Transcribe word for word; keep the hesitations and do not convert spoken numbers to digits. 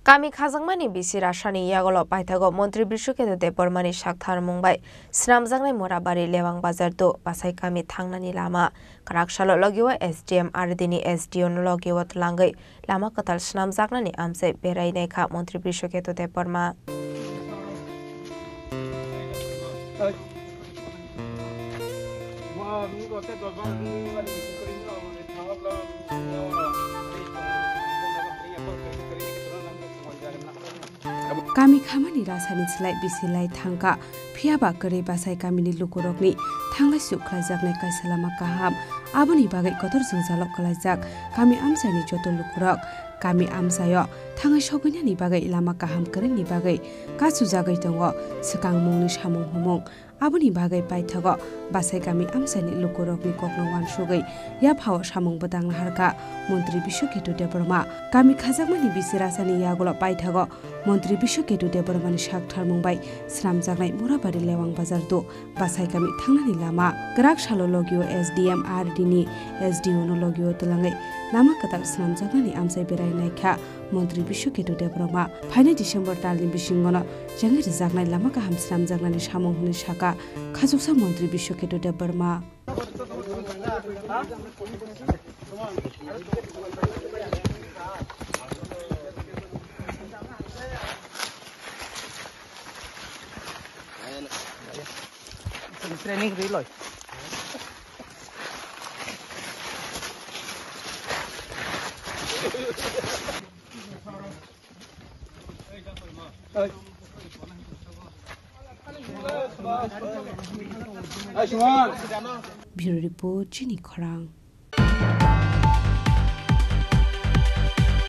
Kami khajakmani bisi rasani yagulo paithago Montri Biswaketu Debbarmani saktharmung bai swnamjaknai Morabari Lewang Bazar do Basai kami thangnani lama. Kwraksalo logio S D M R D ni S D O no logio twlangwi lama kwtal swnamjaknani amchai berai naikha Montri Biswaketu Debbarma. Kami khamani rasani slai bisi lai thangkha, phiya ba kwrwi Basai kamini lukurokni thanglai suk khlaijaknai kaisa lama kaham. Aboni bagwi kotor jwngjalo kwlaijak kami amchaini joto lukurok. Kami amchaio thangwi sogwinani bagwi lama kaham kwrwngni bagwi kachujagwi tongo swkangmungni samung humung. Aboni bagwi paithago Basai kami amchaini lukurokni kokno uansugwi yaphao samung bwtang naharkha Montri Biswaketu Debbarma. Kami khajakmani bisi rasani yagulo paithago Montri Biswaketu Debbarmani saktharmung bai swnamjaknai Morabari Lewang Bazar do Basai kami thangnani lama. Kwraksalo logio S D M R D ni S D O no logio twlangwi lama kwtal swnamjaknani amchai berai naikha Montri Biswaketu Debbarma. Phainai December talni bisingono jengwi rwjaknai lama kaham swnamjaknani samung hwnwi sakha khachuksa Montri Biswaketu Debbarma. Training ri loi. Bureau Report, Chini Khorang.